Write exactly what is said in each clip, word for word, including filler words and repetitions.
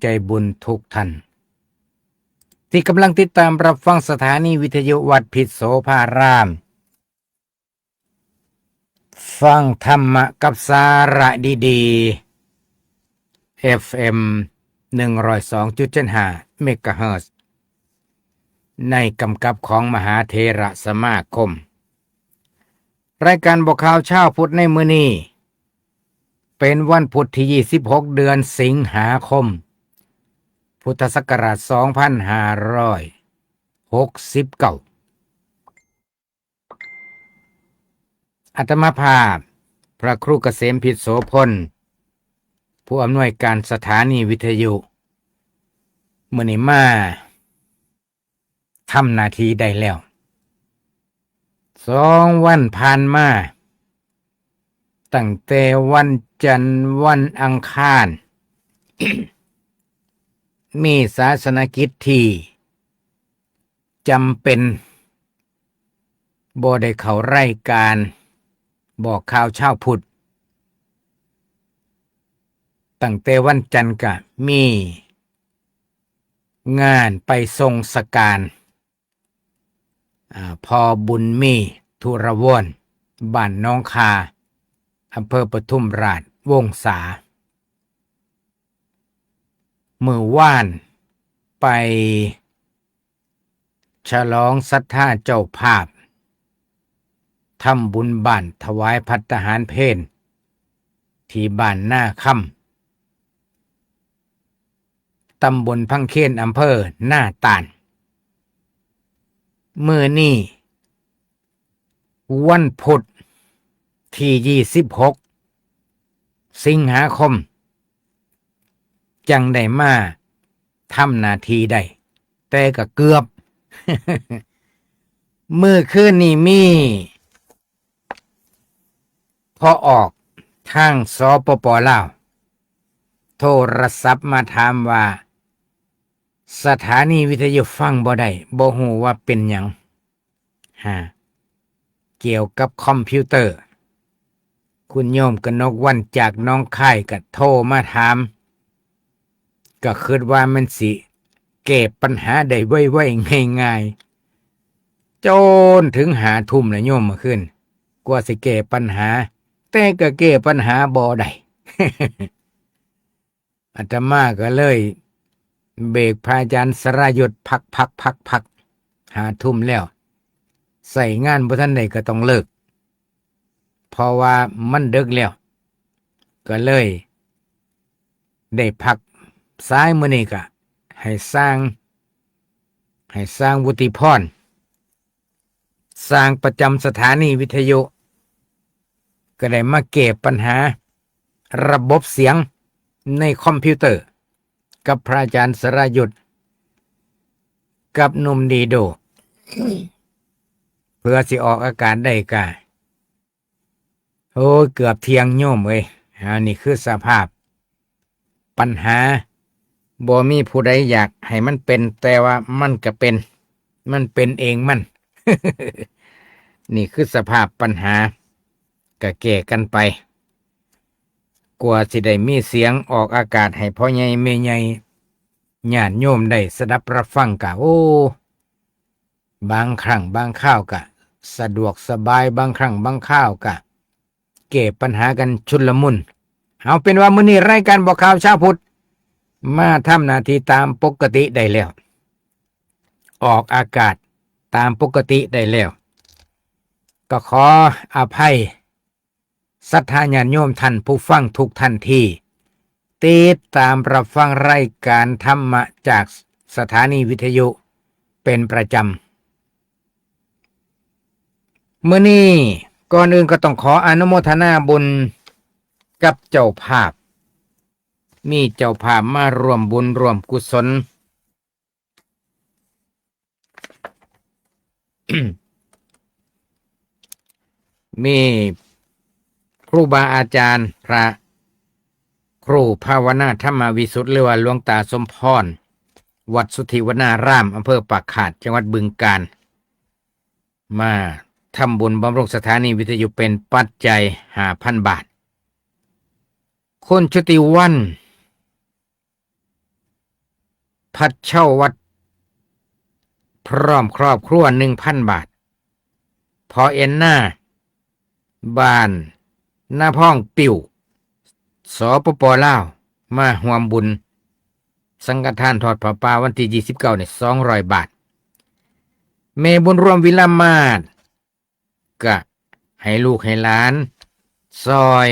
ใจบุญทุกท่าน ที่กำลังติดตามรับฟังสถานีวิทยุวัดพิษโสภาราม ฟังธรรมะกับสาระดีๆ เอฟเอ็ม หนึ่งร้อยสองจุดเจ็ดห้า เมกะเฮิรตซ์ ในกำกับของมหาเถรสมาคม รายการบอกข่าวเช้าพุทธในมื้อนี้ เป็นวันพุธที่ ยี่สิบหก เดือนสิงหาคม พุทธศักราช สองพันห้าร้อยหกสิบเก้า อาตมาภาพ พระครูเกษมพิษโสพล ผู้อำนวยการสถานีวิทยุ มื้อนี้มาทำหน้าที่ได้แล้ว สองวันผ่านมา ตั้งแต่วันจันทร์ วันอังคาร มีศาสนกิจที่จำเป็น บ่ได้เข้ารายการบอกข่าวเช้าพุธ ตั้งแต่วันจันทร์ก็มีงานไปส่งสการ อ่า พ่อบุญมี ธุรวร บ้านหนองคา อำเภอปทุมราชวงศา มื้อวานไปฉลองศรัทธาเจ้าภาพ ทำบุญบ้านถวายภัตตาหารเพล ที่บ้านนาคำ ตำบลพังเคน อำเภอนาต่าน มื้อนี้วันพุธที่ ยี่สิบหก สิงหาคม จั่งได้มาทำหน้าที่ได้ แต่ก็เกือบ มื้อคืนนี้มี พอออกทาง สปป ลาว โทรศัพท์มาถามว่า สถานีวิทยุฟังบ่ได้ บ่ฮู้ว่าเป็นหยัง ฮะ เกี่ยวกับคอมพิวเตอร์ คุณโยมกนกวรรณจากหนองคายก็โทรมาถาม ก็คิดว่ามันสิแก้ปัญหาได้ไวๆ ง่ายๆ จนถึงห้าทุ่มแล้วโยม เมื่อคืน กว่าสิแก้ปัญหา แต่ก็แก้ปัญหาบ่ได้ อาตมาก็เลยเบรกพระอาจารย์สรายุทธ พักๆๆๆ ห้าทุ่มแล้ว ใช้งานบ่ทันได้ก็ต้องเลิก เพราะว่ามันดึกแล้ว ก็เลยได้พัก สายมื้อนี้ก็ให้ช่าง ให้ช่างวุฒิพร ช่างประจำสถานีวิทยุ ก็ได้มาแก้ปัญหาระบบเสียงในคอมพิวเตอร์ กับพระอาจารย์สรายุทธ กับหนุ่มดีโด เพื่อสิออกอากาศได้กะ โอ้ย เกือบเที่ยงโยมเอ้ย อันนี้คือสภาพปัญหา บ่มีผู้ใดอยากให้มันเป็น แต่ว่ามันก็เป็น มันเป็นเองมัน นี่คือสภาพปัญหา ก็แก้กันไป กว่าสิได้มีเสียงออกอากาศให้พ่อใหญ่แม่ใหญ่ ญาติโยมได้สดับรับฟังกะ โอ้ บางครั้งบางคราวกะสะดวกสบาย บางครั้งบางคราวกะแก้ปัญหากันชุลมุน เอาเป็นว่ามื้อนี้รายการบอกข่าวเช้าพุทธ มาทำหน้าที่ตามปกติได้แล้ว ออกอากาศตามปกติได้แล้ว ก็ขออภัย ศรัทธาญาติโยมท่านผู้ฟังทุกท่านที่ติดตามรับฟังรายการธรรมะจากสถานีวิทยุเป็นประจำ มื้อนี้ก่อนอื่นก็ต้องขออนุโมทนาบุญกับเจ้าภาพ มีเจ้าภาพมาร่วมบุญร่วมกุศล มีครูบาอาจารย์พระครูภาวนาธรรมวิสุทธิ์ หรือว่าหลวงตาสมพร วัดสุทธิวนาราม อำเภอปากคาด จังหวัดบึงกาฬ มาทำบุญบำรุงสถานีวิทยุเป็นปัจจัย ห้าพัน บาท คุณชุติวัน พัดเช่าวัด พร้อมครอบครัว หนึ่งพัน บาท พ่อแอนนา บ้านนาพองปิว สปป ลาว มาร่วมบุญสังฆทานทอดผ้าป่าวันที่ยี่สิบเก้านี่ สองร้อย บาท แม่บุญร่วม วิลมาศ ก็ให้ลูกให้หลานซอย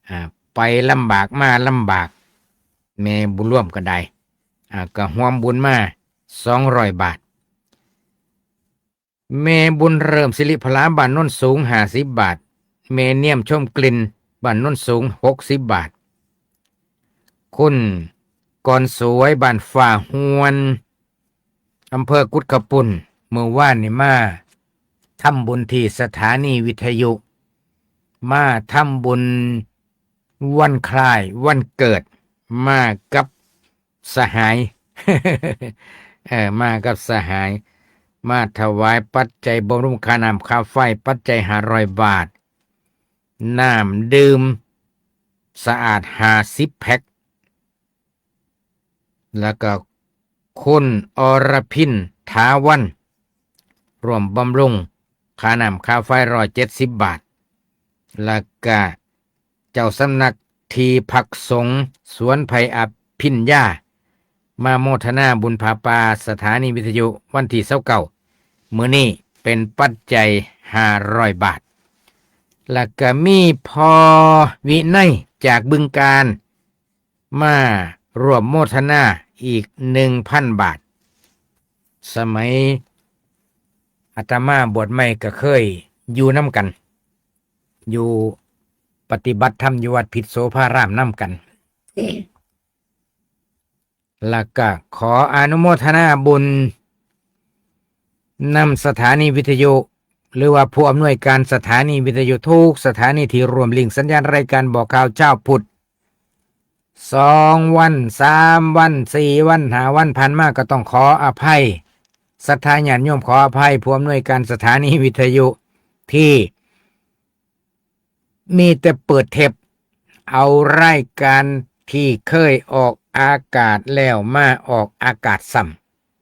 อ่า ไปลำบากมาลำบาก แม่บุญร่วมก็ได้ อ่า ก็ร่วมบุญมา สองร้อย บาท แม่บุญเริ่ม สิริพลา บ้านโนนสูง ห้าสิบ บาท แม่เนียม ชมกลิ่น บ้านโนนสูง หกสิบ บาท คุณกรสวย บ้านฟ้าฮวน อำเภอกุดขะปุ่น มื้อวานนี่มาทำบุญที่สถานีวิทยุ มาทำบุญวันคล้ายวันเกิด มากับสหาย เออ มากับสหาย มาถวายปัจจัยบำรุงค่าน้ำค่าไฟ ปัจจัย ห้าร้อย บาท น้ำดื่มสะอาด ห้าสิบ แพ็ค แล้วก็คุณอรพิน ถาวัน ร่วมบำรุงค่าน้ำค่าไฟ ร้อยเจ็ดสิบ บาท แล้วก็เจ้าสำนักที่พักสงฆ์สวนไผ่อภิญญา มาโมทนาบุญผ้าป่าสถานีวิทยุวันที่ยี่สิบเก้า มื้อนี้เป็นปัจจัย ห้าร้อย บาท แล้วก็มีพ่อวินัยจากบึงกาฬ มาร่วมโมทนาอีก หนึ่งพัน บาท สมัยอาตมาบวชใหม่ก็เคยอยู่นำกัน อยู่ปฏิบัติธรรมอยู่วัดพิษโสภารามนำกัน แล้วก็ขออนุโมทนาบุญนำสถานีวิทยุ หรือว่าผู้อำนวยการสถานีวิทยุทุกสถานีที่ร่วมลิงก์สัญญาณรายการบอกข่าวเช้าพุทธ สองวัน สามวัน สี่วัน ห้าวันผ่านมาก็ต้องขออภัย ศรัทธาญาติโยมขออภัย ผู้อำนวยการสถานีวิทยุที่ มีแต่เปิดเทป เอารายการที่เคยออกอากาศแล้วมาออกอากาศซ้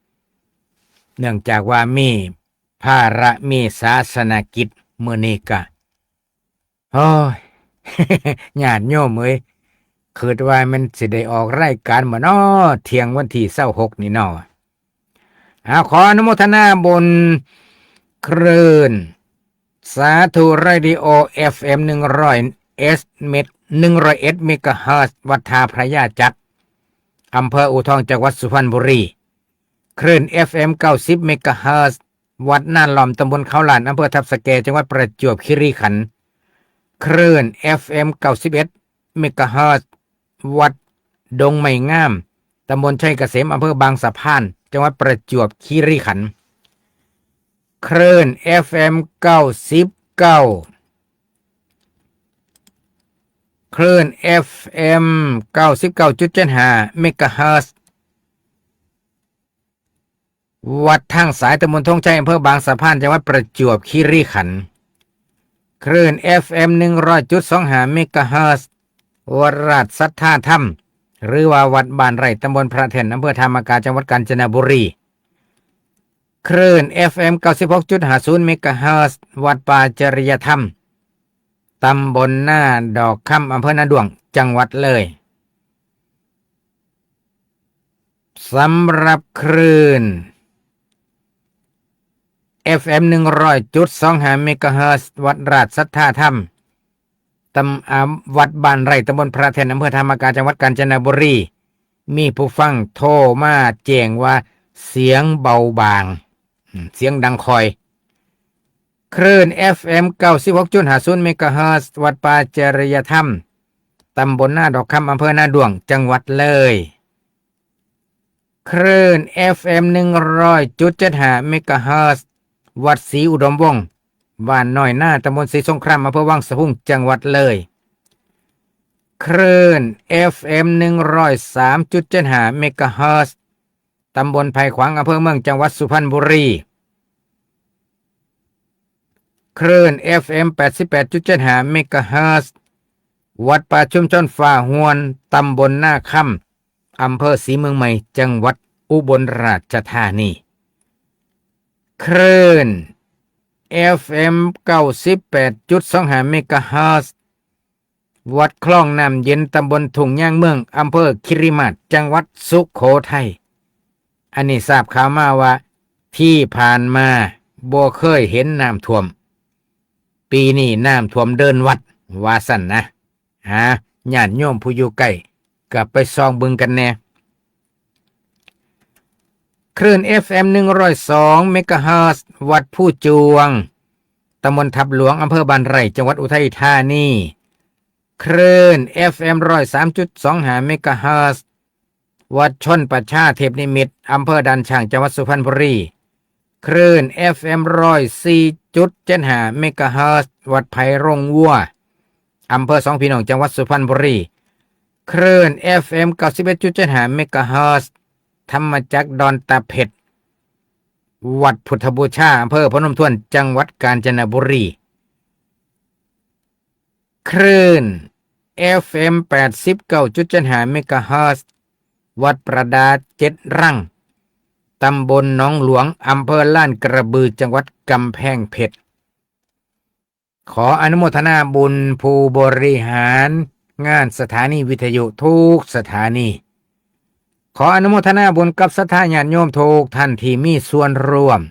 ำ เนื่องจากว่ามีภาระมีศาสนกิจ มื้อนี้กะ โอ้ย ญาติโยมเอ้ย คิดว่ามันสิได้ออกรายการมื้อน้อ เที่ยงวันที่ยี่สิบหกนี่น้อ เอาขออนุโมทนาบุญคลื่นสาธุเรดิโอ เอฟเอ็ม หนึ่งร้อยเอ็ด เมกะ หนึ่งร้อยเอ็ด เมกะเฮิรตซ์ วัดท่าพระยาจักร อำเภออู่ทอง จังหวัดสุพรรณบุรี คลื่น เอฟเอ็ม เก้าสิบ เมกะเฮิรตซ์ วัดนาล้อม ตำบลเขาล้าน อำเภอทับสะแก จังหวัดประจวบคีรีขันธ์ คลื่น เอฟเอ็ม เก้าสิบเอ็ด เมกะเฮิรตซ์ วัดดงไม้งาม ตำบลชัยเกษม อำเภอบางสะพาน จังหวัดประจวบคีรีขันธ์ คลื่น เอฟเอ็ม เก้าสิบเก้า คลื่น เอฟเอ็ม เก้าสิบเก้าจุดเจ็ดห้า เมกะเฮิรตซ์ วัดทางสาย ตำบลธงชัย อำเภอบางสะพาน จังหวัดประจวบคีรีขันธ์ คลื่น เอฟเอ็ม หนึ่งร้อยจุดสองห้า เมกะเฮิรตซ์ วัดราชสัทธาธรรม หรือว่าวัดบ้านไร่ ตำบลพระแท่น อำเภอธามกา จังหวัดกาญจนบุรี คลื่น เอฟเอ็ม เก้าสิบหกจุดห้าศูนย์ เมกะเฮิรตซ์ วัดป่าจริยธรรม ตำบลนาดอกคำ อำเภอนาด้วง จังหวัดเลย สำหรับคลื่น เอฟเอ็ม หนึ่งร้อยจุดสองห้า เมกะเฮิรตซ์ วัดราชสัทธาธรรม ตำ อ่า วัดบ้านไร่ ตำบลพระแท่น อำเภอธามกา จังหวัดกาญจนบุรี มีผู้ฟังโทรมาแจ้งว่าเสียงเบาบาง อืม เสียงดังคอย คลื่น เอฟเอ็ม เก้าสิบหกจุดห้าศูนย์ เมกะเฮิรตซ์ วัดป่าจริยธรรม ตำบลนาดอกคำ อำเภอนาด้วง จังหวัดเลย คลื่น เอฟเอ็ม หนึ่งร้อยจุดเจ็ดห้า เมกะเฮิรตซ์ วัดศรีอุดมวงศ์ บ้านน้อยนา ตำบลศรีสงคราม อำเภอวังสะพุง จังหวัดเลย คลื่น เอฟเอ็ม หนึ่งร้อยสามจุดเจ็ดห้า เมกะเฮิรตซ์ ตำบลไผ่ขวาง อำเภอเมือง จังหวัดสุพรรณบุรี คลื่น เอฟเอ็ม แปดสิบแปดจุดเจ็ดห้า เมกะเฮิรตซ์ วัดป่าชุมชนฟ้าฮวน ตำบลนาคำ อำเภอศรีเมืองใหม่ จังหวัดอุบลราชธานี คลื่น เอฟเอ็ม เก้าสิบแปดจุดสองห้า เมกะเฮิรตซ์ วัดคลองน้ำเย็น ตำบลทุ่งยางเมือง อำเภอคิริมาศ จังหวัดสุโขทัย อันนี้ทราบข่าวมาว่าที่ผ่านมาบ่เคยเห็นน้ำท่วม ปีนี้น้ำท่วมเดินวัด ว่าซั่นนะ หา ญาติโยมผู้อยู่ใกล้ ก็ไปส่องเบิ่งกันแหน่ คลื่น เอฟเอ็ม หนึ่งร้อยสอง เมกะเฮิรตซ์ วัดภูจวง ตำบลทับหลวง อำเภอบ้านไร่ จังหวัดอุทัยธานี คลื่น เอฟเอ็ม ร้อยสามจุดสองห้า เมกะเฮิรตซ์ วัดชนประชาเทพนิมิตร อำเภอด่านช้าง จังหวัดสุพรรณบุรี คลื่น เอฟเอ็ม ร้อยสี่จุดเจ็ดห้า เมกะเฮิรตซ์ วัดไผ่โรงวัว อำเภอสองพี่น้อง จังหวัดสุพรรณบุรี คลื่น เอฟเอ็ม เก้าสิบเอ็ดจุดเจ็ดห้า เมกะเฮิรตซ์ ธรรมจักรดอนตาเพ็ด วัดพุทธบูชา อำเภอพนมทวน จังหวัดกาญจนบุรี คลื่น เอฟเอ็ม แปดสิบเก้าจุดเจ็ดห้า เมกะเฮิรตซ์ วัดประดาเจ็ดรัง ตำบลหนองหลวง อำเภอลาดกระบือ จังหวัดกำแพงเพชร ขออนุโมทนาบุญผู้บริหารงานสถานีวิทยุทุกสถานี ขออนุโมทนาบุญกับศรัทธาญาติโยมทุกท่านที่มีส่วนร่วม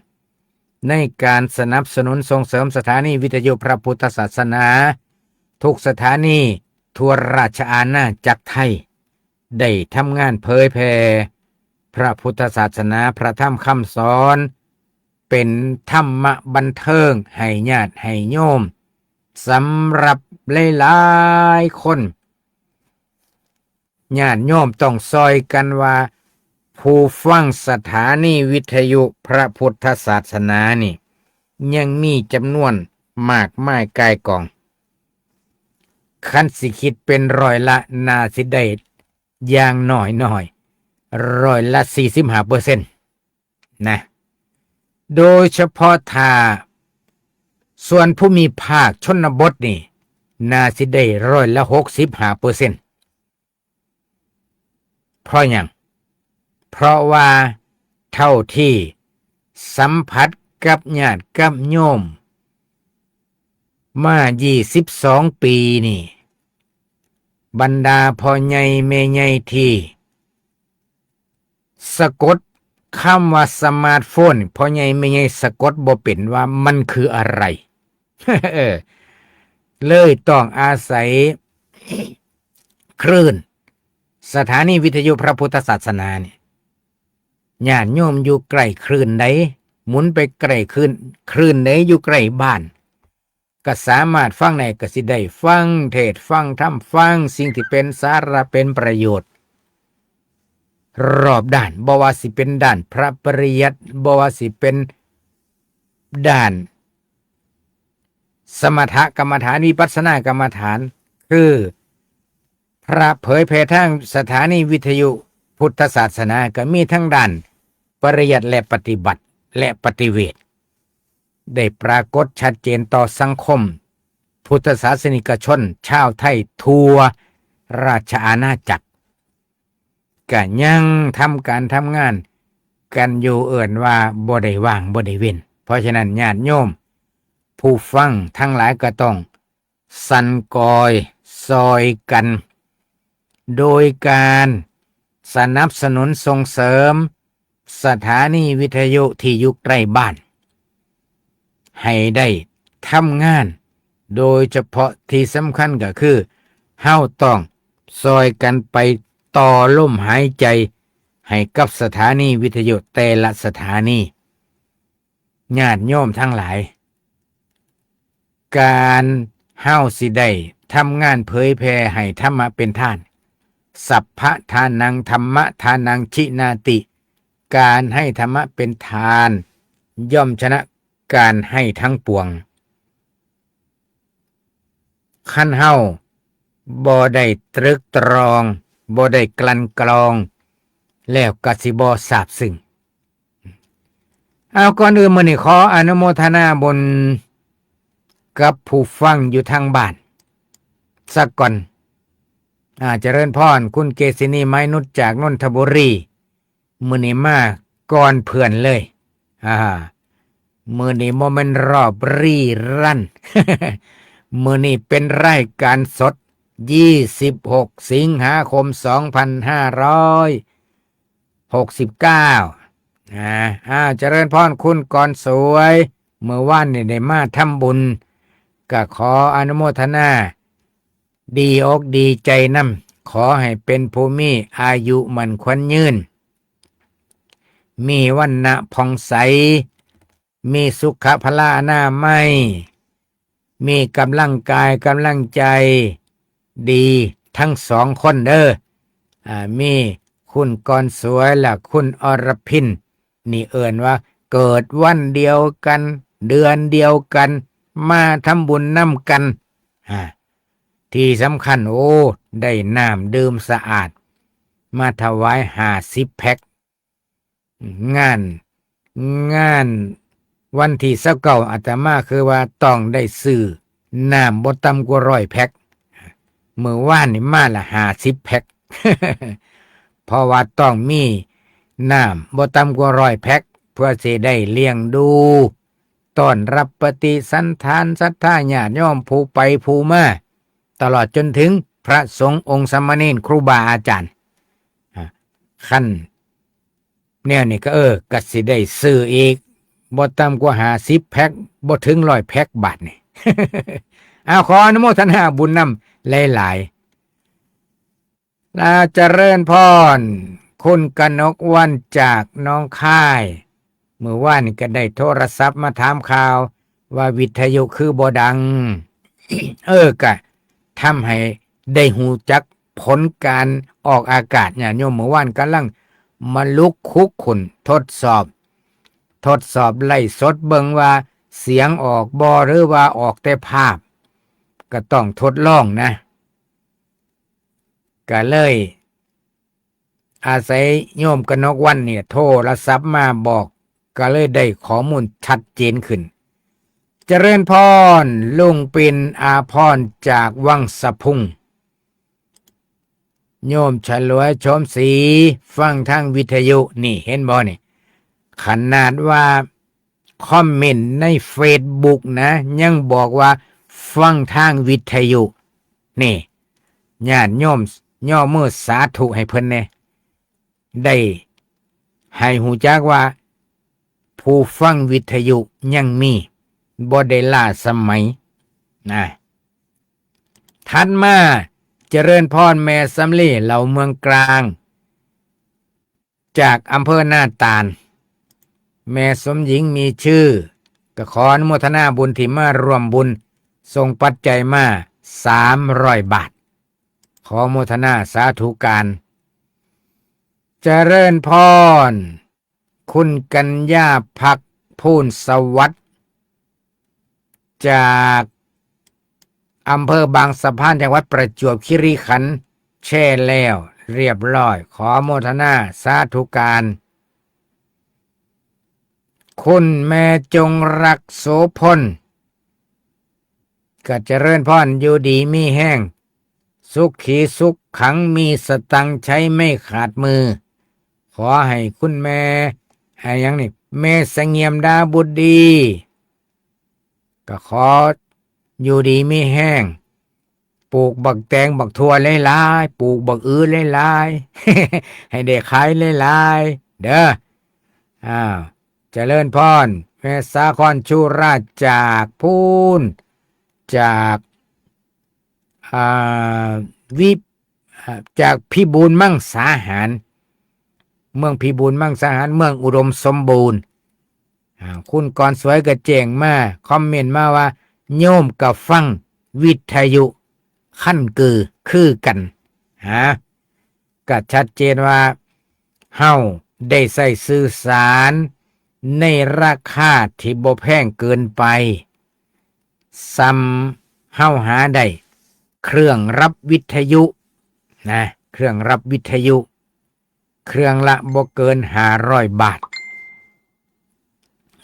ในการสนับสนุนส่งเสริมสถานีวิทยุพระพุทธศาสนา ทุกสถานีทั่วราชอาณาจักรไทย ได้ทำงานเผยแผ่พระพุทธศาสนา พระธรรมคำสอน เป็นธรรมะบันเทิงให้ญาติให้โยม สำหรับหลายๆคน ญาติโยมต้องซอยกันว่า ผู้ฟังสถานีวิทยุพระพุทธศาสนานี่ ยังมีจำนวนมากมายก่ายกอง คันสิคิดเป็นร้อยละ น่าสิได้อย่างน้อยๆ ร้อยละสี่สิบห้าเปอร์เซ็นต์ นะ โดยเฉพาะถ้าส่วนภูมิภาคชนบทนี่ น่าสิได้ร้อยละหกสิบห้าเปอร์เซ็นต์ เพราะหยัง เพราะว่าเท่าที่สัมผัสกับญาติกับโยมมายี่สิบสองปีนี่ บรรดาพ่อใหญ่แม่ใหญ่ที่สะกดคำว่าสมาร์ทโฟน พ่อใหญ่แม่ใหญ่สะกดบ่เป็นว่ามันคืออะไร เลยต้องอาศัยคลื่นสถานีวิทยุพระพุทธศาสนานี่ ญาติโยมอยู่ใกล้คลื่นใด หมุนไปใกล้คลื่น คลื่นใดอยู่ใกล้บ้าน ก็สามารถฟังได้ ก็สิได้ฟังเทศน์ฟังธรรม ฟังสิ่งที่เป็นสาระเป็นประโยชน์ รอบด้าน บ่ว่าสิเป็นด้านพระปริยัติ บ่ว่าสิเป็นด้านสมถกรรมฐาน วิปัสสนากรรมฐาน คือพระเผยแผ่ทางสถานีวิทยุพุทธศาสนา ก็มีทั้งด้านปริยัติและปฏิบัติและปฏิเวท ได้ปรากฏชัดเจนต่อสังคมพุทธศาสนิกชนชาวไทยทั่วราชอาณาจักร ก็ยังทำการทำงานกันอยู่ เอิ้นว่าบ่ได้ว่างบ่ได้เว้น เพราะฉะนั้นญาติโยมผู้ฟังทั้งหลายก็ต้องสั่นกอยซอยกัน โดยการสนับสนุนส่งเสริมสถานีวิทยุที่อยู่ใกล้บ้าน ให้ได้ทำงาน โดยเฉพาะที่สำคัญก็คือ เฮาต้องซอยกันไปต่อลมหายใจให้กับสถานีวิทยุแต่ละสถานี ญาติโยมทั้งหลาย การเฮาสิได้ทำงานเผยแผ่ให้ธรรมะเป็นทาน สัพพะทานังธรรมะทานังชินาติ การให้ธรรมะเป็นทาน ย่อมชนะการให้ทั้งปวง คันเฮาบ่ได้ตรึกตรอง บ่ได้กลั่นกรอง แล้วก็สิบ่ซาบซึ้ง เอา ก่อนอื่นมื้อนี้ขออนุโมทนาบุญกับผู้ฟังอยู่ทางบ้านซะก่อน อ่า เจริญพร คุณเกษินี ไม้นุช จากนนทบุรี มื้อนี้มาก่อนเพื่อนเลย อ่า มื้อนี้บ่แม่นรอบรีรัน มื้อนี้เป็นรายการสด ยี่สิบหก สิงหาคม สองพันห้าร้อยหกสิบเก้า อ่า อ่า เจริญพร คุณกรสวย มื้อวานนี่ได้มาทำบุญ ก็ขออนุโมทนา ดีอกดีใจนำ ขอให้เป็นผู้มีอายุมั่นขวัญยืน มีวรรณะผ่องใส มีสุขพละอนามัย มีกำลังกายกำลังใจ ดีทั้งสองคนเด้อ อ่า มีคุณกรสวยและคุณอรพิน นี่เอิ้นว่าเกิดวันเดียวกัน เดือนเดียวกัน มาทำบุญนำกัน อ่า ที่สำคัญ โอ้ ได้น้ำดื่มสะอาด มาถวายห้าสิบแพ็ค งาน งานวันที่ซาวเก้า อาตมาคือว่าต้องได้ซื้อน้ำบ่ต่ำกว่าร้อยแพ็ค มื้อวานนี่มาละห้าสิบแพ็ค เพราะว่าต้องมีน้ำบ่ต่ำกว่าร้อยแพ็ค เพื่อสิได้เลี้ยงดู ต้อนรับปฏิสันถานศรัทธาญาติโยมผู้ไปผู้มา ตลอดจนถึงพระสงฆ์องค์สามเณรครูบาอาจารย์ อ่า คันแนวนี้ก็ เออ ก็สิได้ซื้ออีก บ่ต่ำกว่าห้าสิบแพ็ค บ่ถึงร้อยแพ็คบาดนี่ เอา ขออนุโมทนาบุญนำหลายๆ ลาเจริญพร คุณกนกวรรณจากหนองคาย มื้อวานนี่ก็ได้โทรศัพท์มาถามข่าว ว่าวิทยุคือบ่ดัง เออ ก็ทำให้ได้ฮู้จักผลการออกอากาศ ญาติโยม มื้อวานกำลังมาลุกคุกคุนทดสอบ ทดสอบไลฟ์สดเบิ่งว่าเสียงออกบ่ หรือว่าออกแต่ภาพ ก็ต้องทดลองนะ ก็เลย อาศัยโยมกนกวรรณเนี่ยโทรศัพท์มาบอก ก็เลยได้ข้อมูลชัดเจนขึ้น เจริญพร ลุงปินอาพรจากวังสะพุง โยมฉลวยโฉมศรี ฟังทางวิทยุ นี่ เห็นบ่นี่ ขนาดว่าคอมเมนต์ในเฟซบุ๊กนะ ยังบอกว่าฟังทางวิทยุ นี่ ญาติโยม ย่อมือสาธุให้เพิ่นแหน่ ได้ให้ฮู้จักว่า ผู้ฟังวิทยุยังมี บ่ได้ล้าสมัยนะ ถัดมา เจริญพร แม่สำลี เหล่าเมืองกลาง จากอำเภอนาตาล แม่สมหญิงมีชื่อ ก็ขออนุโมทนาบุญที่มาร่วมบุญ ส่งปัจจัยมาสามร้อยบาท ขอโมทนาสาธุการ เจริญพร คุณกัญญาภักดิ์ พูนสวัสดิ์ จากอำเภอบางสะพาน จังหวัดประจวบคีรีขันธ์ แชร์แล้วเรียบร้อย ขอโมทนาสาธุการ คุณแม่จงรักโสพล ก็เจริญพร อยู่ดีมีแฮง สุขีสุขขัง มีสตังค์ใช้ไม่ขาดมือ ขอให้คุณแม่ ไอ้หยังนี่ แม่เสงี่ยมดาบุตรดี ก็ขออยู่ดีมีแฮง ปลูกบักแตงบักถั่วหลายๆ ปลูกบักอื้อหลายๆ ให้ได้ขายหลายๆ เด้อ อ้าว เจริญพร แม่สาครชูราชจากพูน จาก อ่า วิ อ่า จากพิบูลมังสาหาร เมืองพิบูลมังสาหาร เมืองอุดมสมบูรณ์ อ่า คุณกรสวยก็แจ้งมา คอมเมนต์มาว่า โยมก็ฟังวิทยุคันเกิอคือกัน ฮะ ก็ชัดเจนว่า เฮาได้ใช้สื่อสารในราคาที่บ่แพงเกินไป ส่ำเฮาหาได้เครื่องรับวิทยุนะ เครื่องรับวิทยุ เครื่องละบ่เกินห้าร้อยบาท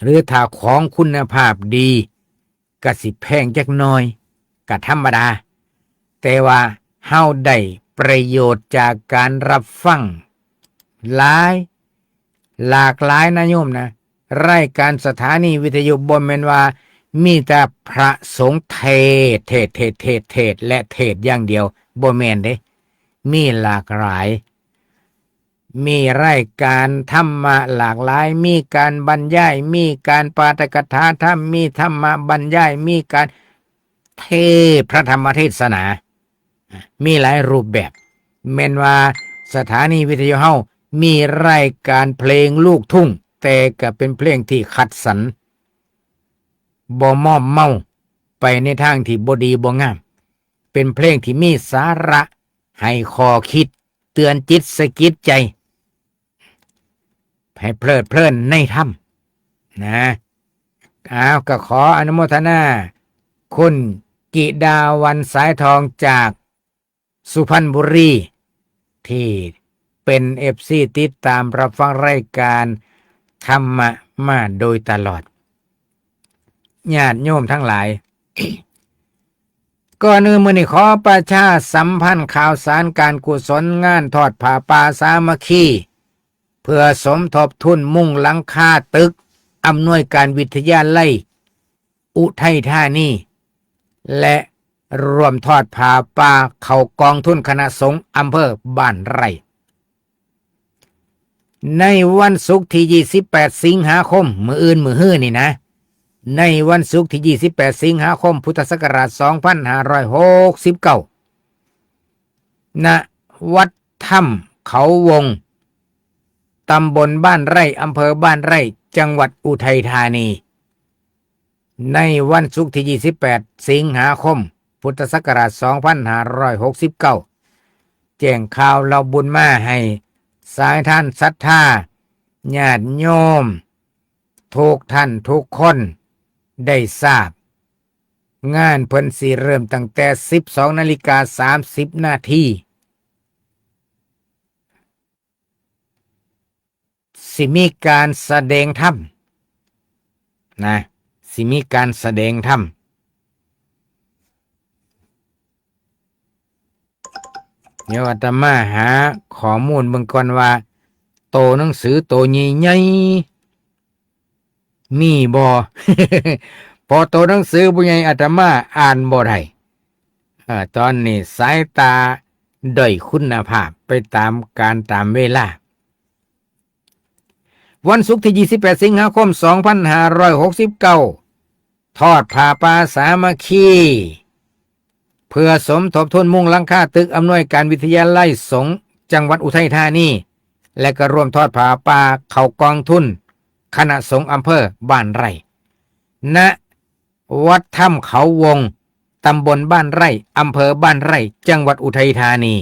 หรือถ้าของคุณภาพดี ก็สิแพงจักหน่อย ก็ธรรมดา แต่ว่าเฮาได้ ประโยชน์จากการรับฟังหลาย หลากหลายนะโยมนะ รายการสถานีวิทยุบ่แม่นว่ามีแต่พระสงฆ์เทศน์ เทศน์ เทศน์ เทศน์ เทศน์ และเทศน์อย่างเดียว บ่แม่นเด้ มีหลากหลาย มีรายการธรรมะหลากหลาย มีการบรรยาย มีการปาฐกถาธรรม มีธรรมะบรรยาย มีการเทศน์พระธรรมเทศนา มีหลายรูปแบบ แม่นว่าสถานีวิทยุเฮามีรายการเพลงลูกทุ่ง แต่ก็เป็นเพลงที่คัดสรร บ่มอมเมาไปในทางที่บ่ดีบ่งาม เป็นเพลงที่มีสาระ ให้ข้อคิด เตือนจิตสะกิดใจ ให้เพลิดเพลินในธรรมนะ อ้าว ก็ขออนุโมทนา คุณกิดาวันสายทองจากสุพรรณบุรี ที่เป็นเอฟซีติดตามรับฟังรายการธรรมะมาโดยตลอด ญาติโยมทั้งหลาย ก่อนอื่นมื้อนี้ขอประชาสัมพันธ์ข่าวสารการกุศลงานทอดผ้าป่าสามัคคี เพื่อสมทบทุนมุงหลังคาตึกอำนวยการวิทยาลัยอุทัยธานี และร่วมทอดผ้าป่าเข้ากองทุนคณะสงฆ์อำเภอบ้านไร่ ในวันศุกร์ที่ ยี่สิบแปด สิงหาคม มื้ออื่นมื้อฮื้อนี่นะ ในวันศุกร์ที่ ยี่สิบแปด สิงหาคม พุทธศักราช สองพันห้าร้อยหกสิบเก้า ณ วัดถ้ำเขาวง ตำบลบ้านไร่ อำเภอบ้านไร่ จังหวัดอุทัยธานี ในวันศุกร์ที่ ยี่สิบแปด สิงหาคม พุทธศักราช สองพันห้าร้อยหกสิบเก้า แจ้งข่าวเหล่าบุญมาให้สายทานศรัทธา ญาติโยม ทุกท่านทุกคนได้ทราบ งานเพิ่นสิเริ่มตั้งแต่ สิบสองนาฬิกา สามสิบนาที สิมีการแสดงธรรมนะ สิมีการแสดงธรรม เดี๋ยวอาตมาหาข้อมูลเบิ่งก่อนว่า โตหนังสือโตใหญ่ๆ มีบ่ เพราะโตหนังสือผู้ใหญ่อาตมาอ่านบ่ได้ เอ่อ ตอนนี้สายตาด้อยคุณภาพไปตามกาลตามเวลา วันศุกร์ที่ ยี่สิบแปด สิงหาคม สองพันห้าร้อยหกสิบเก้า ทอดผ้าป่าสามัคคี เพื่อสมทบทุนมุงหลังคาตึกอำนวยการวิทยาลัยสงฆ์จังหวัดอุทัยธานี และก็ร่วมทอดผ้าป่าเข้ากองทุนคณะสงฆ์อำเภอบ้านไร่ ณ วัดถ้ำเขาวง ตำบลบ้านไร่ อำเภอบ้านไร่ จังหวัดอุทัยธานี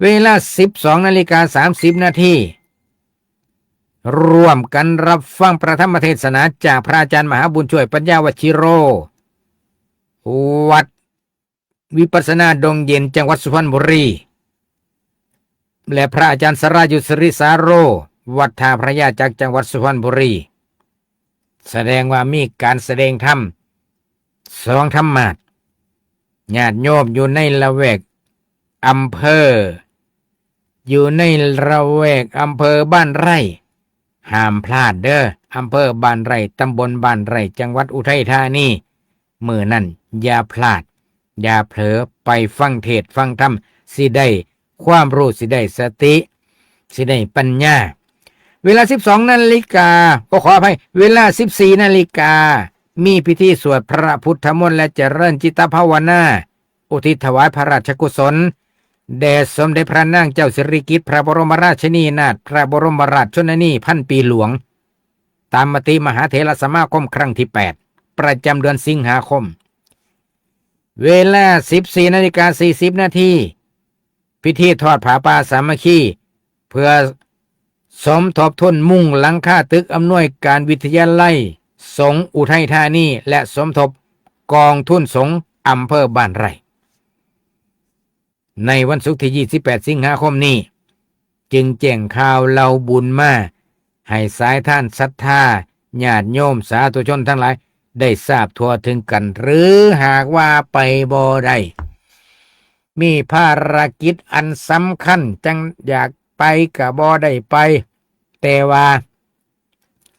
เวลา สิบสองนาฬิกา สามสิบนาที ร่วมกันรับฟังพระธรรมเทศนาจากพระอาจารย์มหาบุญช่วยปัญญาวชิโร วัดวิปัสสนาดงเย็น จังหวัดสุพรรณบุรี และพระอาจารย์สรายุทธ สิริสาโร วัดท่าพระยาจากจังหวัดสุพรรณบุรี แสดงว่ามีการแสดงธรรมสองธรรมาสน์ ญาติโยมอยู่ในละแวกอำเภอ อยู่ในละแวกอำเภอบ้านไร่ ห้ามพลาดเด้อ อำเภอบ้านไร่ ตำบลบ้านไร่ จังหวัดอุทัยธานี มื้อนั้นอย่าพลาด อย่าเผลอไปฟังเทศน์ฟังธรรม สิได้ความรู้ สิได้สติ สิได้ปัญญา เวลา สิบสองนาฬิกา ก็ขออภัย เวลา สิบสี่นาฬิกา มีพิธีสวดพระพุทธมนต์และเจริญจิตภาวนา อุทิศถวายพระราชกุศล แด่สมเด็จพระนางเจ้าสิริกิติ์ พระบรมราชินีนาถ พระบรมราชชนนีพันปีหลวง ตามมติมหาเถรสมาคมครั้งที่ แปด ประจำเดือนสิงหาคม เวลา สิบสี่นาฬิกา สี่สิบนาที พิธีทอดผ้าป่าสามัคคี เพื่อสมทบทุนมุงหลังคาตึกอำนวยการวิทยาลัยสงฆ์อุทัยธานี และสมทบกองทุนสงฆ์อำเภอบ้านไร่ ในวันศุกร์ที่ ยี่สิบแปด สิงหาคมนี้ จึงแจ้งข่าวเหล่าบุญมา ให้สายทานศรัทธา ญาติโยมสาธุชนทั้งหลาย ได้ทราบทั่วถึงกัน หรือหากว่าไปบ่ได้ มีภารกิจอันสำคัญ จั่งอยากไปก็บ่ได้ไป แต่ว่า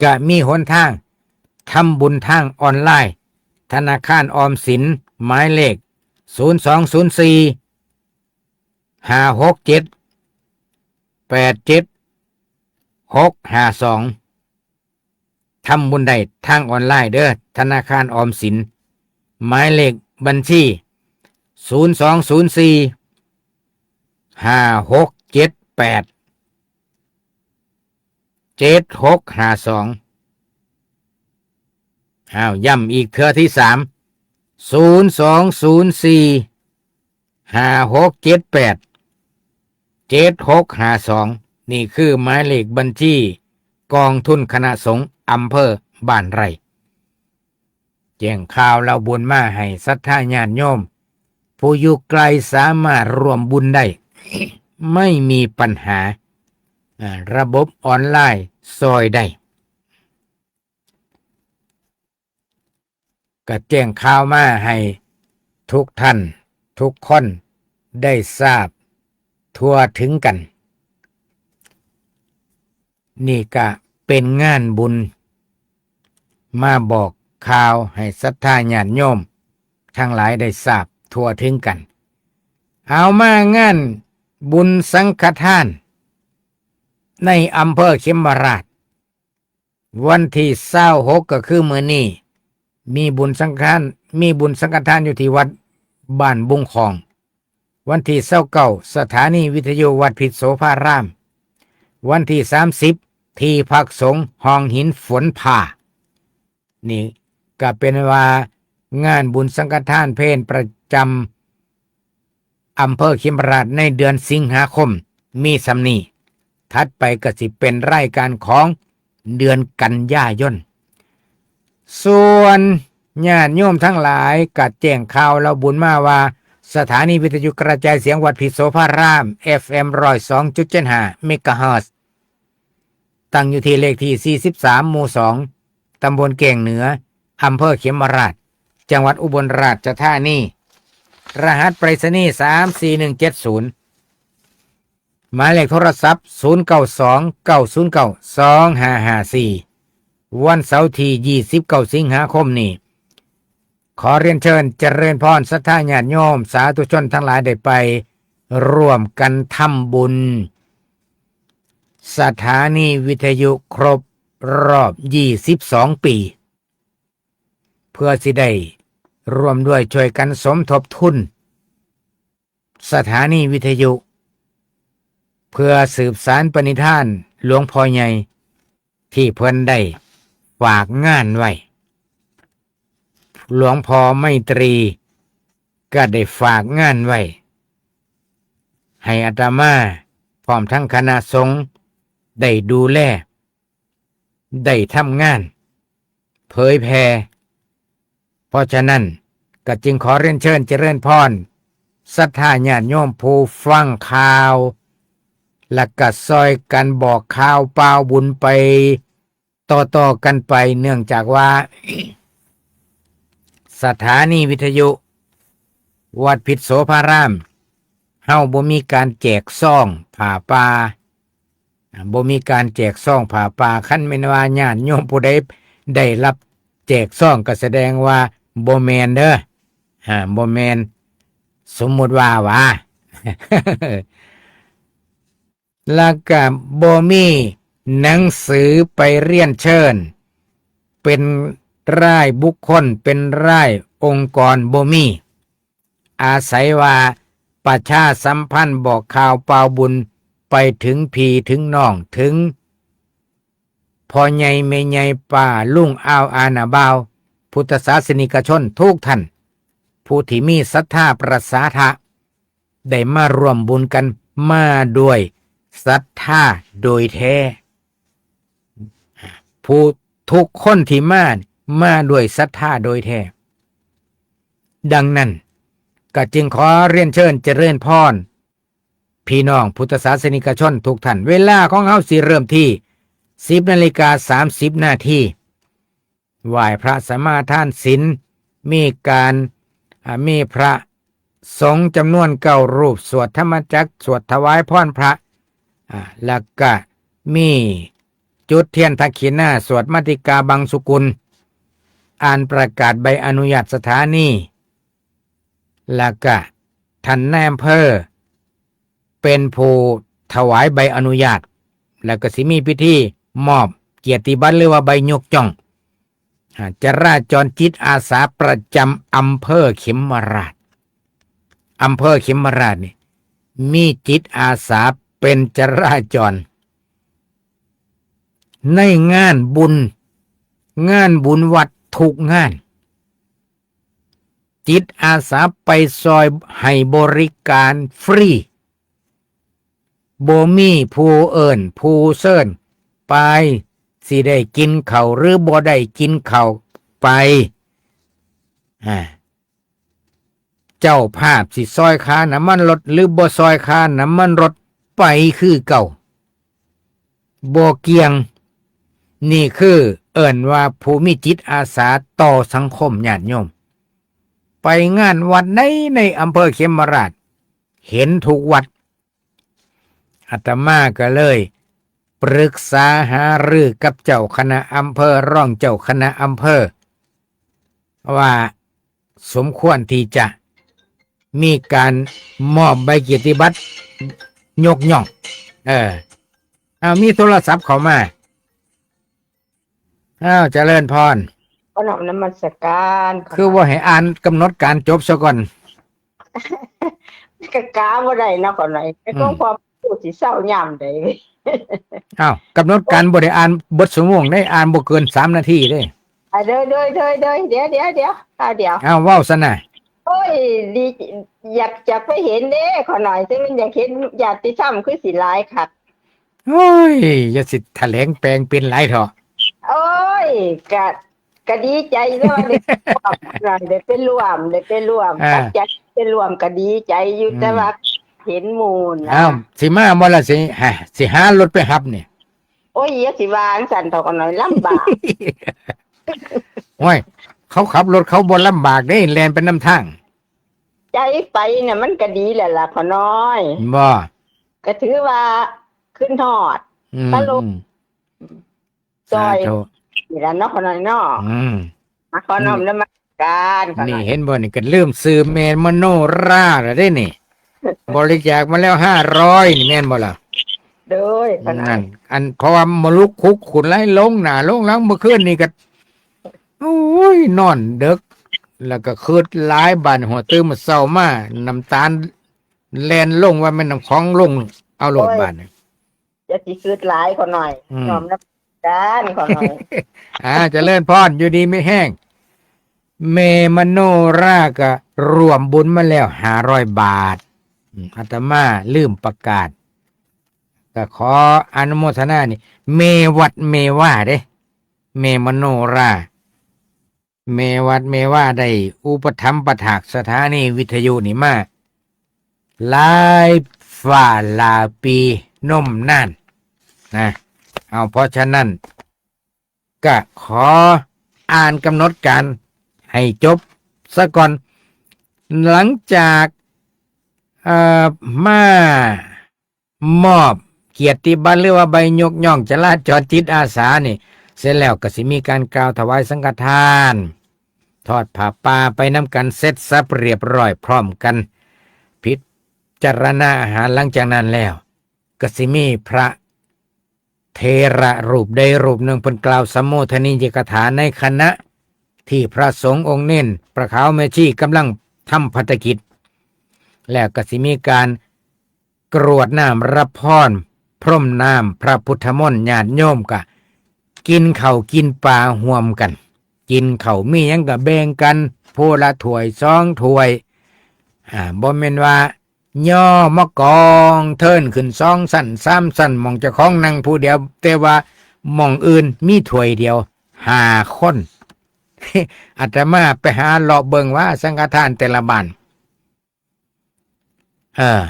ก็มีหนทางทำบุญทางออนไลน์ ธนาคารออมสิน หมายเลข ศูนย์สองศูนย์สี่ ห้าหกเจ็ด แปดเจ็ดหกห้าสอง ทำบุญได้ทางออนไลน์เด้อ ธนาคารออมสิน หมายเลขบัญชี ศูนย์สองศูนย์สี่ ห้าหกเจ็ดแปด เจ็ดหกห้าสอง อ้าว ย้ำอีกเทื่อที่สาม ศูนย์สองศูนย์สี่ ห้าหกเจ็ดแปด เจ็ดหกห้าสอง นี่คือหมายเลขบัญชีกองทุนคณะสงฆ์อำเภอบ้านไร่ แจ้งข่าวเล่าบุญมาให้ศรัทธาญาติโยม ผู้อยู่ไกลสามารถร่วมบุญได้ ไม่มีปัญหา อ่า ระบบออนไลน์ซอยได้ ก็แจ้งข่าวมาให้ทุกท่านทุกคนได้ทราบทั่วถึงกัน นี่ก็เป็นงานบุญ มาบอกข่าวให้ศรัทธาญาติโยมทั้งหลายได้ทราบทั่วถึงกัน เอามางานบุญสังฆทาน ในอำเภอเขมราฐ วันที่ซาวหก ก็คือมื้อนี้ มีบุญสังฆทาน มีบุญสังฆทานอยู่ที่วัดบ้านบุงคอง วันที่ซาวเก้า สถานีวิทยุวัดพิษโสภาราม วันที่สามสิบ ที่พักสงฆ์ห้องหินฝนผ่า นี่ก็เป็นว่างานบุญสังฆทานเพลประจำอำเภอเขมราฐในเดือนสิงหาคม มีส่ำนี้ ถัดไปก็สิเป็นรายการของเดือนกันยายน ส่วนญาติโยมทั้งหลายก็แจ้งข่าวเล่าบุญมาว่า สถานีวิทยุกระจายเสียงวัดพิษโสภาราม เอฟเอ็ม ร้อยสองจุดเจ็ดห้า เมกะเฮิรตซ์ ตั้งอยู่ที่เลขที่ สี่สิบสาม หมู่ สอง ตำบลแก้งเหนือ อำเภอเขมราฐ จังหวัดอุบลราชธานี รหัสไปรษณีย์ สามสี่หนึ่งเจ็ดศูนย์ หมายเลขโทรศัพท์ ศูนย์เก้าสอง เก้าศูนย์เก้า สองห้าห้าสี่ วันเสาร์ที่ ยี่สิบเก้า สิงหาคมนี้ ขอเรียนเชิญเจริญพรศรัทธาญาติโยมสาธุชนทั้งหลายได้ไปร่วมกันทำบุญ สถานีวิทยุครบรอบ ยี่สิบสอง ปี เพื่อสิได้ร่วมด้วยช่วยกันสมทบทุน สถานีวิทยุ เพื่อสืบสานปณิธานหลวงพ่อใหญ่ที่เพิ่นได้ฝากงานไว้ หลวงพ่อไมตรีก็ได้ฝากงานไว้ ให้อาตมาพร้อมทั้งคณะสงฆ์ได้ดูแล ได้ทำงานเผยแผ่ เพราะฉะนั้นก็จึงขอเรียนเชิญเจริญพรศรัทธาญาติโยมผู้ฟังข่าว และก็ซอยกันบอกข่าวป่าวบุญไปต่อๆกันไป เนื่องจากว่า สถานีวิทยุวัดพิษโสภาราม เฮาบ่มีการแจกซองผ้าป่า อ่า บ่มีการแจกซองผ้าป่า คันแม่นว่าญาติโยมผู้ใดได้รับแจกซองก็แสดงว่าบ่แม่นเด้อ อ่า บ่แม่น สมมุติว่าหวา แล้วก็บ่มีหนังสือไปเรียนเชิญ เป็นรายบุคคล เป็นรายองค์กร บ่มี อาศัยว่าประชาสัมพันธ์บอกข่าวป่าวบุญไปถึงพี่ถึงน้อง ถึงพ่อใหญ่แม่ใหญ่ ป้าลุง อ่าวอาน้าบ่าว พุทธศาสนิกชนทุกท่าน ผู้ที่มีศรัทธาประสาทะ ได้มาร่วมบุญกันมาด้วยศรัทธาโดยแท้ ผู้ทุกคนที่มา มาด้วยศรัทธาโดยแท้ ดังนั้นก็จึงขอเรียนเชิญเจริญพร พี่น้องพุทธศาสนิกชนทุกท่าน เวลาของเฮาสิเริ่มที่ สิบนาฬิกาสามสิบนาที ไหว้พระสมาทานศีล มีการ อ่า มีพระ สงฆ์จำนวนเก้ารูป สวดธรรมจักร สวดถวายพรพระ อ่า แล้วก็มีจุดเทียนทักขิณา สวดมาติกาบังสุกุล อ่านประกาศใบอนุญาตสถานี แล้วก็ท่านนายอำเภอเป็นผู้ถวายใบอนุญาต แล้วก็สิมีพิธีมอบเกียรติบัตรหรือว่าใบยกย่อง อ่า จราจรจิตอาสาประจำอำเภอเขมราฐ อำเภอเขมราฐนี่ มีจิตอาสาเป็นจราจร ในงานบุญ งานบุญวัดทุกงาน จิตอาสาไปซอยให้บริการฟรี บ่มีผู้เอิ้นผู้เชิญ ไป สิได้กินข้าวหรือบ่ได้กินข้าว ไป อ่า เจ้าภาพสิซอยค่าน้ำมันรถหรือบ่ซอยค่าน้ำมันรถ ไปคือเก่า บ่เกี่ยง นี่คือเอิ้นว่าผู้มีจิตอาสาต่อสังคมญาติโยม ไปงานวัดใดในอำเภอเขมราฐ เห็นทุกวัด อาตมาก็เลยปรึกษาหารือกับเจ้าคณะอำเภอ รองเจ้าคณะอำเภอ ว่าสมควรที่จะมีการมอบใบเกียรติบัตรยกย่อง เออ เอา มีโทรศัพท์เข้ามา อ้าว เจริญพร ขอน้อมนมัสการ คือว่าให้อ่านกำหนดการจบซะก่อน ก็กะบ่ได้เนาะ ขอหน่อย แต่ อืม ของความรู้สิเซายามใด อ้าว กำหนดการบ่ได้อ่านเบิดชั่วโมงเด้ อ่านบ่เกินสามนาทีเด้ อ่ะ เด้อ เด้อ เด้อ เด้อ เดี๋ยว เดี๋ยว เดี๋ยว อ่ะ เดี๋ยว อ้าว เว้าซะนะ โอ้ย ดี อยาก อยากไปเห็นเด้ ขอหน่อย แต่มันอยากเห็นญาติธรรมคือสิหลายคัก โอ้ย อย่าสิแถลงแปลงเป็นหลายเถาะ โอ้ย กะ กะดีใจเนาะ ได้ร่วม ได้ไปร่วม ได้ไปร่วม อ่า ปัจจัยไปร่วม กะดีใจอยู่ อืม แต่ว่าเห็นหมู่นะ อ้าว สิมาบ่ล่ะ สิ ฮะ สิหารถไปรับนี่ โอ้ย อย่าสิว่าจั่งซั้นเถาะ ขอหน่อย ลำบาก โอ้ย เขาขับรถเขาบ่ลำบากเด้ แล่นไปนำทาง ใจไปน่ะมันก็ดีแล้วล่ะ ขอหน่อย บ่ ก็ถือว่าขึ้นฮอด อืม ตลก อืม ซอย สาธุ นี่ล่ะเนาะ ขอหน่อยเนาะ อืม มาขอน้อม นี่ นมัสการ ขอหน่อย นี่เห็นบ่ นี่ก็ลืมซื้อแม่มโนราแล้วเด้นี่ บริจาคมาแล้วห้าร้อย นี่แม่นบ่ล่ะ โดย ขอหน่อย นั่น อัน เพราะว่ามาลุกคุกขุนไล่ลงหน้าลงหลัง เมื่อคืนนี่ก็ โอ้ย นอนดึก แล้วก็คิดหลาย บาดหัวตื่นมาเช้ามา น้ำตาแล่นลง ว่าแม่นน้ำของลง เอาโลด โอ้ย บาดนี่ อย่าสิคิดหลาย ขอหน่อย อืม น้อมนมัสการ ขอหน่อย อ่า เจริญพร อยู่ดีมีแฮง แม่มโนราก็ร่วมบุญมาแล้วห้าร้อยบาท อืม อาตมาลืมประกาศ ก็ขออนุโมทนานี่ แม่วัดแม่วาเด้ แม่มโนรา แม่วัดแม่วาได้อุปถัมภ์ประถากสถานีวิทยุนี่มาหลายฝ่าหลายปีนมนานนะ เอา เพราะฉะนั้น ก็ขออ่านกำหนดการให้จบซะก่อน หลังจาก เอ่อ มามอบเกียรติบัตรหรือว่าใบยกย่องจราจรจิตอาสานี่ เสร็จแล้วก็สิมีการกล่าวถวายสังฆทาน ทอดผ้าป่าไปนำกันเสร็จสับเรียบร้อยพร้อมกัน พิจารณาอาหาร หลังจากนั้นแล้ว ก็สิมีพระเถระรูปใดรูปหนึ่งเพิ่นกล่าวสัมโมทนียกถาในขณะที่พระสงฆ์องค์เณร พระขาวแม่ชีกำลังทำภัตตกิจ แล้วก็สิมีการกรวดน้ำรับพร พรมน้ำพระพุทธมนต์ ญาติโยมก็กินข้าวกินปลาร่วมกัน กินข้าวมีหยังก็แบ่งกันผู้ละถ้วยสองถ้วย อ่า บ่แม่นว่า ย่อมากองเทินขึ้นสองชั้นสามชั้น หม่องเจ้าของนั่งผู้เดียว แต่ว่าหม่องอื่นมีถ้วยเดียว ห้าคน อาตมาไปหาเลาะเบิ่งว่าสังฆทานแต่ละบ้าน เออ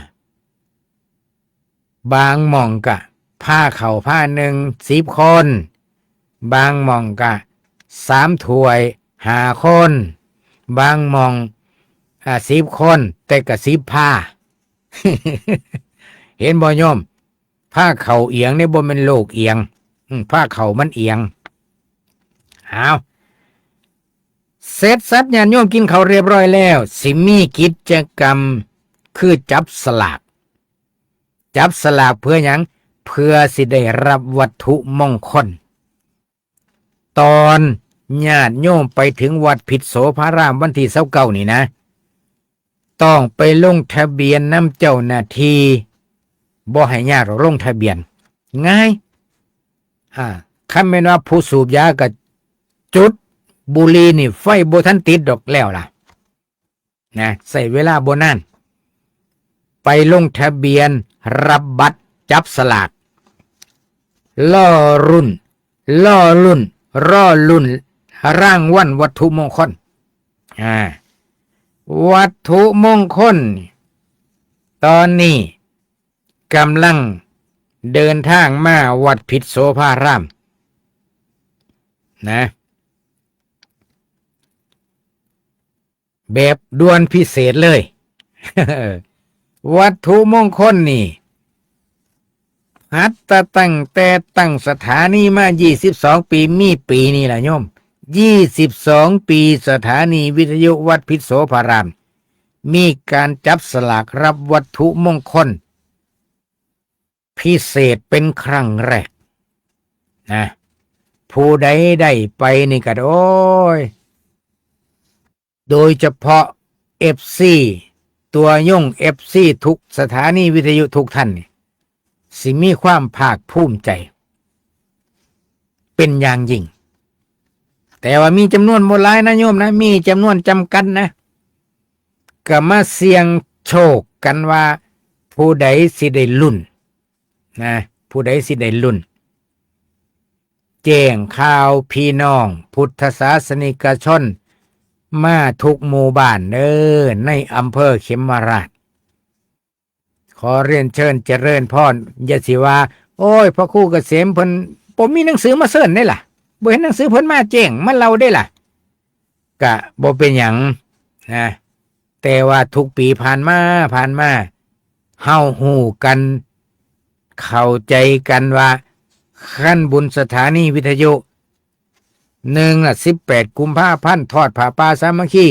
บางหม่องก็พาเข้าพาหนึ่ง สิบคน บางหม่องก็สามถ้วย ห้าคน บางหม่อง อ่า สิบคน แต่ก็สิบพา เห็นบ่โยม พาเข้าเอียงนี่บ่แม่นโลกเอียง อืม พาเข้ามันเอียง เอา เสร็จสับญาติโยมกินข้าวเรียบร้อยแล้ว สิมีกิจกรรมคือจับสลาก จับสลากเพื่อหยัง เพื่อสิได้รับวัตถุมงคล ตอนญาติโยมไปถึงวัดพิษโสภารามวันที่ซาวเก้านี่นะ ต้องไปลงทะเบียนนำเจ้าหน้าที่ บ่ให้ยากหรอกลงทะเบียน ง่าย อ่า คันแม่นว่าผู้สูบยาก็จุด บุหรี่นี่ไฟบ่ทันติดดอกแล้วล่ะ นะ ใช้เวลาบ่นาน ไปลงทะเบียนรับบัตรจับสลาก รอรุ่น รอรุ่น รอรุ่น รางวัลวัตถุมงคล อ่า วัตถุมงคล ตอนนี้กำลังเดินทางมาวัดพิษโสภาราม นะ แบบด่วนพิเศษเลย วัตถุมงคลนี่ หัดตั้งแต่ตั้งสถานีมา ยี่สิบสอง ปี มีปีนี่ล่ะโยม ยี่สิบสอง ปีสถานีวิทยุวัดพิษโสภาราม มีการจับสลากรับวัตถุมงคล พิเศษเป็นครั้งแรก นะ ผู้ใดได้ไปนี่ก็ โอ้ย โดยเฉพาะ เอฟซี ตัวยง เอฟซี ทุกสถานีวิทยุทุกท่านนี่ สิมีความภาคภูมิใจ เป็นอย่างยิ่ง แต่ว่ามีจำนวนบ่หลายนะโยมนะ มีจำนวนจำกัดนะ ก็มาเสี่ยงโชคกันว่า ผู้ใดสิได้ลุ้น นะ ผู้ใดสิได้ลุ้น แจ้งข่าวพี่น้องพุทธศาสนิกชน มาทุกหมู่บ้านเด้อ ในอำเภอเขมราฐ ขอเรียนเชิญเจริญพร อย่าสิว่า โอ้ย พระครูเกษมเพิ่นบ่มีหนังสือมาเชิญเด้ล่ะ บ่เห็นหนังสือเพิ่นมาแจ้ง มาเล่าเด้ล่ะ กะบ่เป็นหยัง นะ แต่ว่าทุกปีผ่านมา ผ่านมา เฮาฮู้กัน เข้าใจกันว่า คันบุญสถานีวิทยุ หนึ่งน่ะ สิบแปดกุมภาพันธ์ ทอดผ้าป่าสามัคคี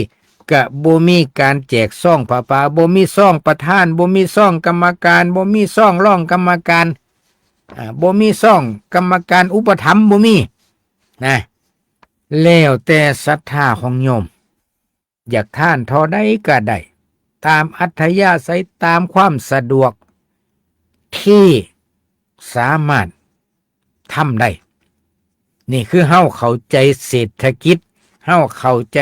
กะบ่มีการแจกซองผ้าป่า บ่มีซองประธาน บ่มีซองกรรมการ บ่มีซองรองกรรมการ อ่า บ่มีซองกรรมการอุปถัมภ์ บ่มี นะ แล้วแต่ศรัทธาของโยม อยากทานเท่าใดก็ได้ ตามอัธยาศัย ตามความสะดวก ที่สามารถทำได้ นี่คือเฮาเข้าใจเศรษฐกิจ เฮาเข้าใจ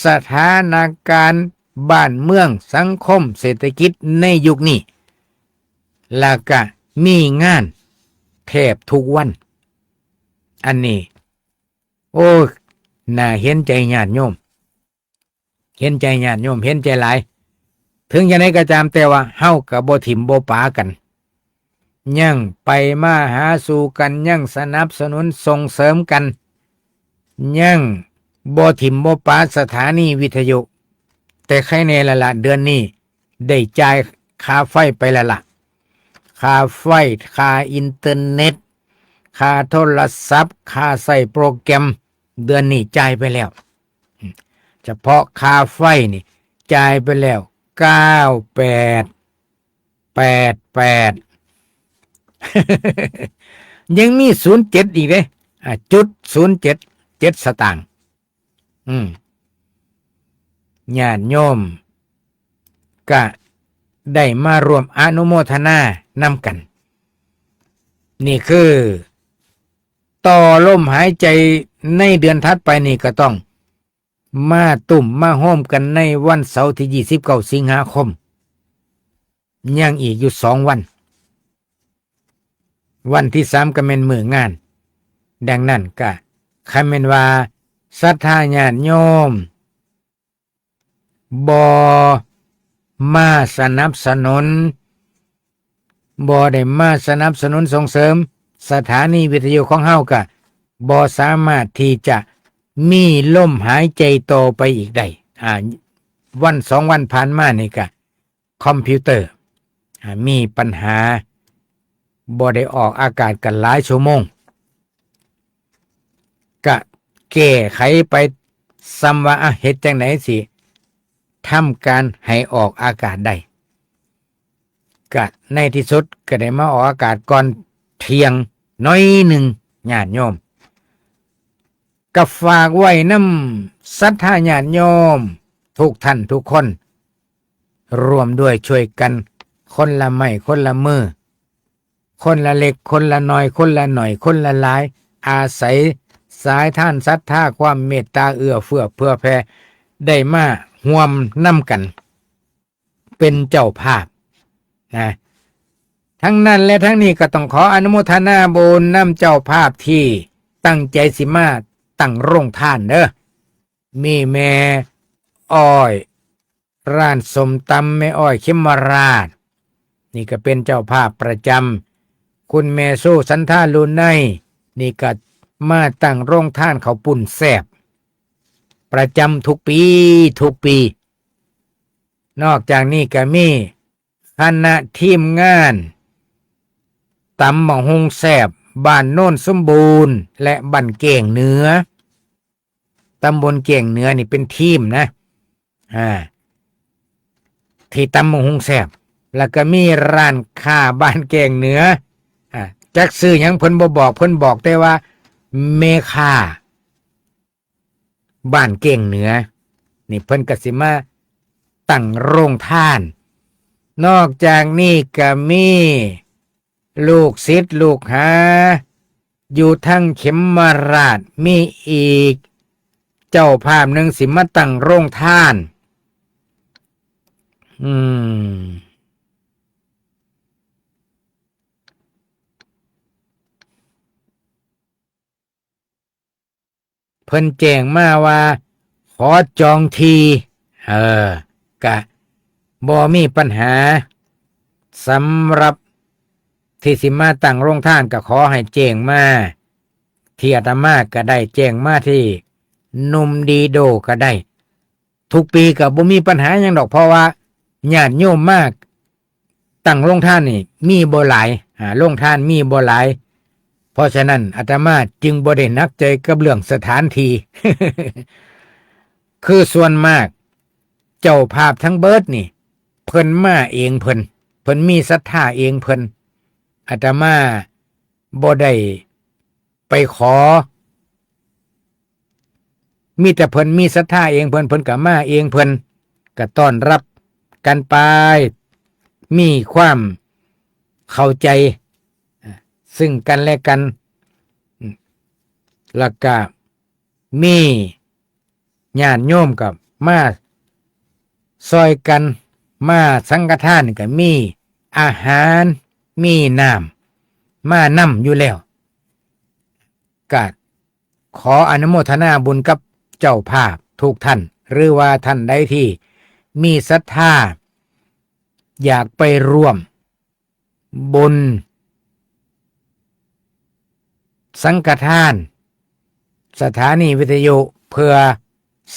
สถานการณ์บ้านเมืองสังคมเศรษฐกิจในยุคนี้ แล้วก็มีงานแทบทุกวัน อันนี้ โอ้ น่าเห็นใจญาติโยม เห็นใจญาติโยม เห็นใจหลาย ถึงอย่างไรก็ตาม แต่ว่าเฮาก็บ่ถิ่มบ่ปากัน ยังไปมาหาสู่กัน ยังสนับสนุนส่งเสริมกัน ยังบ่ถิ่มบ่ปาสถานีวิทยุ แต่ใครแน่ละละ เดือนนี้ได้จ่ายค่าไฟไปแล้วล่ะ ค่าไฟ ค่าอินเทอร์เน็ต ค่าโทรศัพท์ ค่าใช้โปรแกรม เดือนนี้จ่ายไปแล้ว เฉพาะค่าไฟนี่ จ่ายไปแล้ว เก้าแปด แปดแปด ยังมีศูนย์เจ็ดอีกเด้ อ่ะ จุดศูนย์เจ็ด เจ็ดสตางค์ อืม ญาติโยม ก็ได้มาร่วมอนุโมทนานำกัน นี่คือ ต่อลมหายใจในเดือนถัดไปนี่ก็ต้องมาตุ้มมาโฮมกันในวันเสาร์ที่ ยี่สิบเก้า สิงหาคม ยังอีกอยู่สองวัน วันที่สามก็แม่นมื้องาน ดังนั้นก็คันแม่นว่าศรัทธาญาติโยม บ่มาสนับสนุน บ่ได้มาสนับสนุนส่งเสริม สถานีวิทยุของเฮาก็บ่สามารถที่จะมีลมหายใจต่อไปอีกได้ อ่า วันสองวันผ่านมานี่ก็คอมพิวเตอร์ อ่า มีปัญหา บ่ได้ออกอากาศกันหลายชั่วโมง ก็แก้ไขไป ส่ำว่า อ่ะ เฮ็ดจั่งใดสิทำการให้ออกอากาศได้ ก็ในที่สุดก็ได้มาออกอากาศก่อนเที่ยงหน่อยหนึ่ง ญาติโยม ก็ฝากไว้นำศรัทธาญาติโยมทุกท่านทุกคน ร่วมด้วยช่วยกัน คนละไม้คนละมือ คนละเล็กคนละน้อย คนละหน่อยคนละหลาย อาศัยสายทานศรัทธา ความเมตตาเอื้อเฟื้อเผื่อแผ่ ได้มาร่วมนำกัน เป็นเจ้าภาพนะ ทั้งนั้นและทั้งนี้ก็ต้องขออนุโมทนาบุญนำเจ้าภาพที่ตั้งใจสิมาตั้งโรงทานเด้อ มีแม่อ้อย ร้านส้มตำแม่อ้อยเขมราช นี่ก็เป็นเจ้าภาพประจำ คุณแม่สู้สันทาลุไน นี่ก็มาตั้งโรงทานข้าวปุ้นแซ่บ ประจำทุกปี ทุกปี นอกจากนี้ก็มีคณะทีมงานตำบักหุ่งแซ่บ บ้านโนนสมบูรณ์ และบ้านแก้งเหนือ ตำบลแก้งเหนือนี่เป็นทีมนะ อ่า ที่ตำบักหุ่งแซ่บ แล้วก็มีร้านค้าบ้านแก้งเหนือ อ่า จักชื่อหยังเพิ่นบ่บอก เพิ่นบอกแต่ว่าแม่ค้า บ้านแก้งเหนือ นี่เพิ่นก็สิมาตั้งโรงทาน นอกจากนี้ก็มีลูกศิษย์ลูกหา อยู่ทางเขมราช มีอีกเจ้าภาพหนึ่งสิมาตั้งโรงทาน อืม เพิ่นแจ้งมาว่าขอจองที่ เออ กะบ่มีปัญหา สำหรับที่สิมาตั้งโรงทานก็ขอให้แจ้งมาที่อาตมาก็ได้ แจ้งมาที่หนุ่มดีโดก็ได้ ทุกปีก็บ่มีปัญหาหยังดอก เพราะว่าญาติโยมมาตั้งโรงทานนี่มีบ่หลาย อ่า โรงทานมีบ่หลาย เพราะฉะนั้นอาตมาจึงบ่ได้หนักใจกับเรื่องสถานที่ คือส่วนมากเจ้าภาพทั้งเบิดนี่ เพิ่นมาเองเพิ่น เพิ่นมีศรัทธาเองเพิ่น อาตมาบ่ได้ไปขอ มีแต่เพิ่นมีศรัทธาเองเพิ่น เพิ่นก็มาเองเพิ่น ก็ต้อนรับกันไป มีความเข้าใจ อ่า ซึ่งกันและกัน อืม แล้วก็มีญาติโยมก็มาซอยกัน มาสังฆทานก็มีอาหาร มีน้ำ มานำอยู่แล้ว ก็ขออนุโมทนาบุญกับเจ้าภาพทุกท่าน หรือว่าท่านใดที่มีศรัทธา อยากไปร่วมบุญสังฆทาน สถานีวิทยุ เพื่อ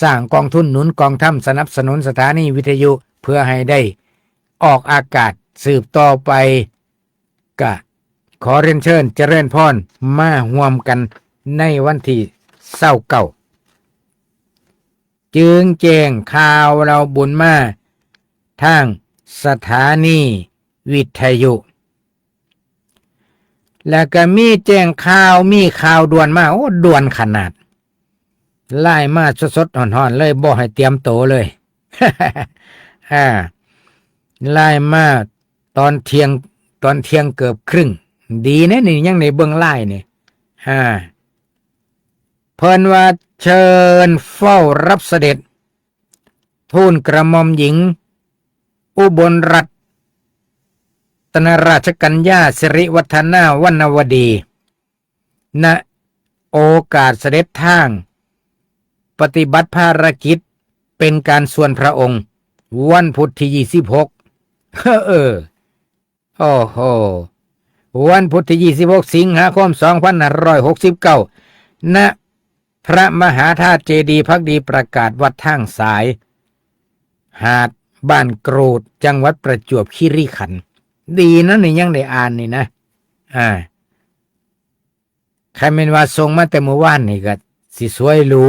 สร้างกองทุนหนุนกองธรรม สนับสนุนสถานีวิทยุ เพื่อให้ได้ออกอากาศสืบต่อไป ก็ขอเรียนเชิญเจริญพรมาร่วมกันในวันที่ซาวเก้า จึงแจ้งข่าวเราบุญมาทางสถานีวิทยุ แล้วก็มีแจ้งข่าว มีข่าวด่วนมา โอ้ ด่วนขนาด ไลน์มาสดๆร้อนๆเลย บ่ให้เตรียมโตเลย อ่า ไลน์มาตอนเที่ยง ตอนเที่ยงเกือบครึ่ง ดีนะนี่ ยังได้เบิ่งไลน์นี่ อ่า เพิ่นว่าเชิญเฝ้ารับเสด็จ ทูลกระหม่อมหญิง อุบลรัตนราชกัญญา สิริวัฒนาวรรณวดี ณ โอกาสเสด็จทาง ปฏิบัติภารกิจเป็นการส่วนพระองค์ วันพุธที่ยี่สิบหก เออ โอ้โห วันพุธที่ยี่สิบหก สิงหาคม สองพันห้าร้อยหกสิบเก้า ณ พระมหาธาตุเจดีย์ภักดีประกาศวัดทางสาย หาดบ้านกรูด จังหวัดประจวบคีรีขันธ์ ดีนะนี่ยังได้อ่านนี่นะ อ่า คันแม่นว่าส่งมาแต่มื้อวานนี่ก็สิสวยหรู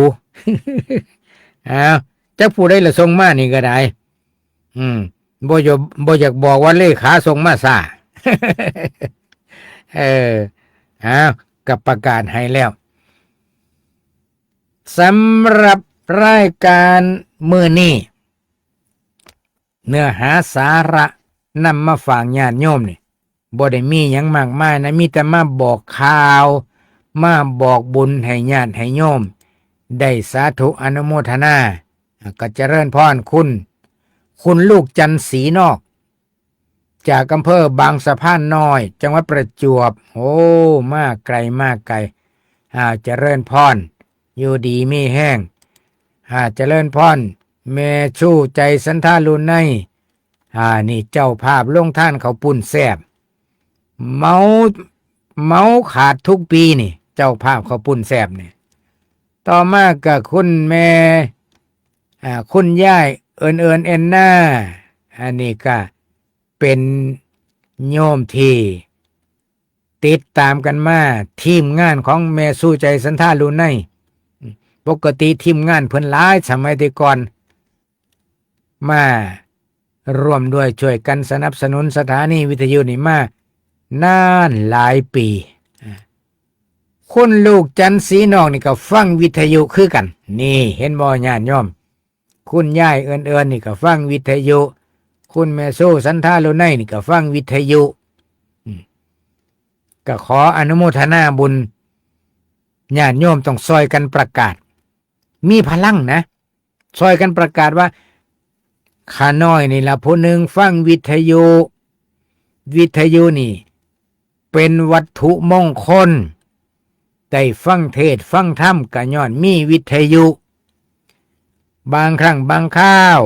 อ้าว จักผู้ใดละส่งมานี่ก็ได้ อืม บ่อยาก บ่อยากบอกว่าเลขาส่งมาซ่า เออ อ้าว ก็ประกาศให้แล้ว สำหรับรายการมื้อนี้ เนื้อหาสาระนำมาฝากญาติโยมนี่ บ่ได้มีหยังมากมายนะ มีแต่มาบอกข่าว มาบอกบุญให้ญาติให้โยม ได้สาธุอนุโมทนา ก็เจริญพรคุณ คุณลูกจันทร์ศรีนอก จากอำเภอบางสะพานน้อย จังหวัดประจวบ โอ้ มาไกล มาไกล อ่า เจริญพร อยู่ดีมีแฮง อ่า เจริญพร แม่ชูใจสันทาลุไน อ่า นี่เจ้าภาพโรงทานข้าวปุ้นแซ่บ เหมา เหมาขาดทุกปีนี่ เจ้าภาพข้าวปุ้นแซ่บนี่ ต่อมาก็คุณแม่ อ่า คุณยายเอิญเอิญแอนนา อันนี้ก็เป็นโยมที่ติดตามกันมา ทีมงานของแม่ชูใจสันทาลุไน ปกติทีมงานเพิ่นหลายสมัยแต่ก่อน มาร่วมด้วยช่วยกันสนับสนุนสถานีวิทยุนี่มานานหลายปี อ่า คุณลูกจันทร์ศรีนอกนี่ก็ฟังวิทยุคือกัน นี่เห็นบ่ญาติโยม คุณยายเอิญเอิญนี่ก็ฟังวิทยุ คุณแม่โซ่สันทาโลไนนี่ก็ฟังวิทยุ อืม ก็ขออนุโมทนาบุญ ญาติโยมต้องซอยกันประกาศ มีพลังนะ ซอยกันประกาศว่า ข้าน้อยนี่ละผู้หนึ่งฟังวิทยุ วิทยุนี่ เป็นวัตถุมงคล ได้ฟังเทศน์ฟังธรรมก็ย้อนมีวิทยุ บางครั้งบางคราว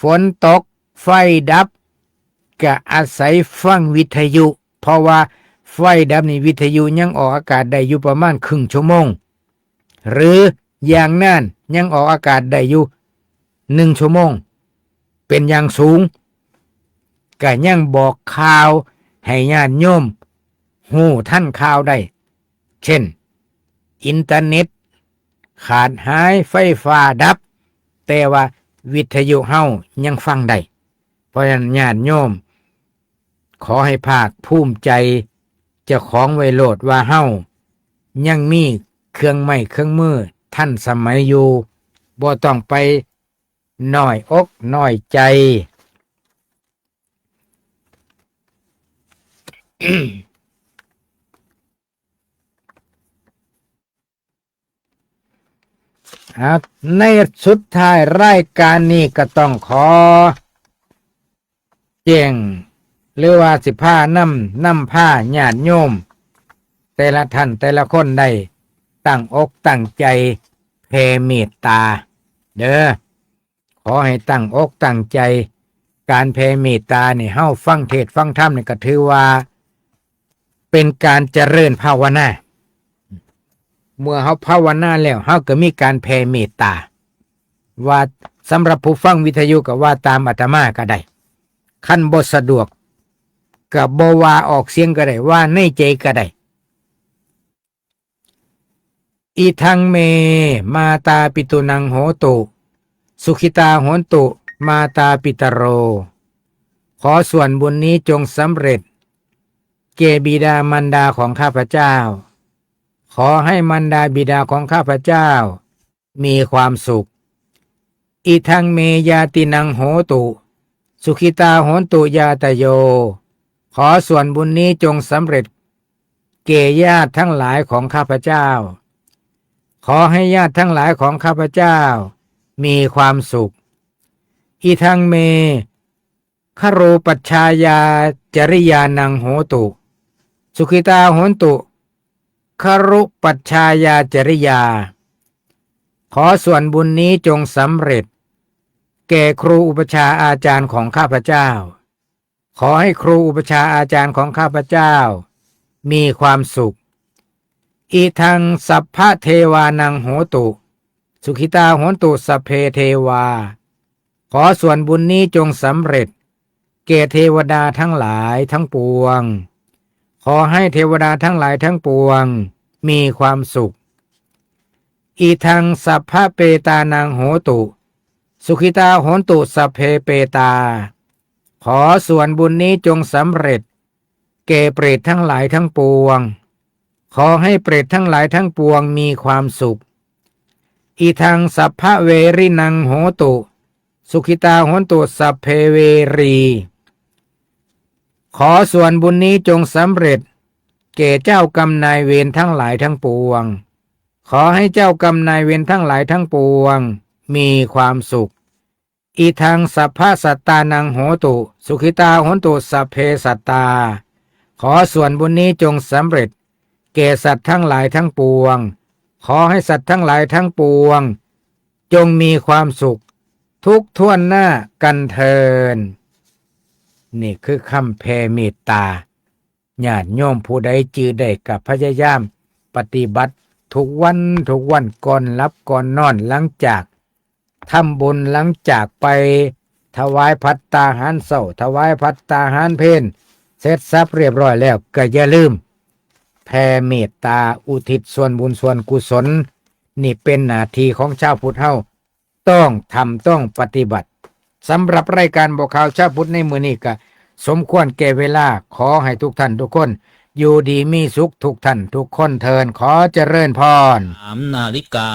ฝนตก ไฟดับ ก็อาศัยฟังวิทยุ เพราะว่าไฟดับนี่วิทยุยังออกอากาศได้อยู่ประมาณครึ่งชั่วโมง หรืออย่างนั้นยังออกอากาศได้อยู่หนึ่งชั่วโมง เป็นอย่างสูง ก็ยังบอกข่าวให้ญาติโยมฮู้ทันข่าวได้ เช่น อินเทอร์เน็ตขาดหาย ไฟฟ้าดับ แต่ว่าวิทยุเฮายังฟังได้ เพราะฉะนั้นญาติโยม ขอให้ภาคภูมิใจเจ้าของไว้โลดว่าเฮายังมีเครื่องไม้เครื่องมือทันสมัยอยู่ บ่ต้องไปน้อยอกน้อยใจ ครับ ในสุดท้ายรายการนี้ก็ต้องขอแจ้ง หรือว่าสิพานำ นำพาญาติโยม แต่ละท่านแต่ละคนได้ตั้งอกตั้งใจแผ่เมตตา เด้อ ขอให้ตั้งอกตั้งใจ การแผ่เมตตานี่ เฮาฟังเทศน์ฟังธรรมนี่ก็ถือว่า เป็นการเจริญภาวนา เมื่อเฮาภาวนาแล้ว เฮาก็มีการแผ่เมตตา ว่าสำหรับผู้ฟังวิทยุก็ว่าตามอาตมาก็ได้ คันบ่สะดวกก็บ่ว่าออกเสียงก็ได้ ว่าในใจก็ได้ อิทังเม มาตาปิตุนังโหตุ สุขิตาโหนตุ มาตาปิตโร ขอส่วนบุญนี้จงสำเร็จ แก่บิดามารดาของข้าพเจ้า ขอให้มารดาบิดาของข้าพเจ้า มีความสุข อิทังเมญาตินังโหตุ สุขิตาโหนตุญาตโย ขอส่วนบุญนี้จงสำเร็จ แก่ญาติทั้งหลายของข้าพเจ้า ขอให้ญาติทั้งหลายของข้าพเจ้า มีความสุข อิทังเม ครูปัชชายาจริยานังโหตุ สุขิตาโหนตุ ครูปัชชายาจริยา ขอส่วนบุญนี้จงสำเร็จ แก่ครูอุปัชฌาย์อาจารย์ของข้าพเจ้า ขอให้ครูอุปัชฌาย์อาจารย์ของข้าพเจ้า มีความสุข อิทังสัพพะเทวานังโหตุ สุขิตาโหนตุสัพเพเทวา ขอส่วนบุญนี้จงสำเร็จ แก่เทวดาทั้งหลายทั้งปวง ขอให้เทวดาทั้งหลายทั้งปวง มีความสุข Idaṃ sabbapetānaṃ hotu, sukhitā hontu sabbe petā. ขอส่วนบุญนี้จงสำเร็จ แก่เปรตทั้งหลายทั้งปวง ขอให้เปรตทั้งหลายทั้งปวงมีความสุข Idaṃ sabbaverinaṃ hotu, sukhitā hontu sabbe verī. ขอส่วนบุญนี้จงสำเร็จ แก่เจ้ากรรมนายเวรทั้งหลายทั้งปวง ขอให้เจ้ากรรมนายเวรทั้งหลายทั้งปวง มีความสุข Idaṃ sabbasattānaṃ hotu, sukhitā hontu sabbe sattā. ขอส่วนบุญนี้จงสำเร็จ แก่สัตว์ทั้งหลายทั้งปวง ขอให้สัตว์ทั้งหลายทั้งปวง จงมีความสุข ทุกทั่วหน้ากันเทอญ นี่คือคำแผ่เมตตา ญาติโยมผู้ใดจื่อได้ก็พยายามปฏิบัติทุกวันทุกวัน ก่อนหลับก่อนนอน หลังจากทำบุญ หลังจากไปถวายภัตตาหารเช้า ถวายภัตตาหารเพล เสร็จสับเรียบร้อยแล้ว ก็อย่าลืมแผ่เมตตาอุทิศส่วนบุญส่วนกุศล นี่เป็นหน้าที่ของชาวพุทธเฮา ต้องทำต้องปฏิบัติ สำหรับรายการบอกข่าวชาวพุทธในมื้อนี้ก็สมควรแก่เวลา ขอให้ทุกท่านทุกคน อยู่ดีมีสุขทุกท่านทุกคนเทอญ ขอเจริญพร สามนาฬิกา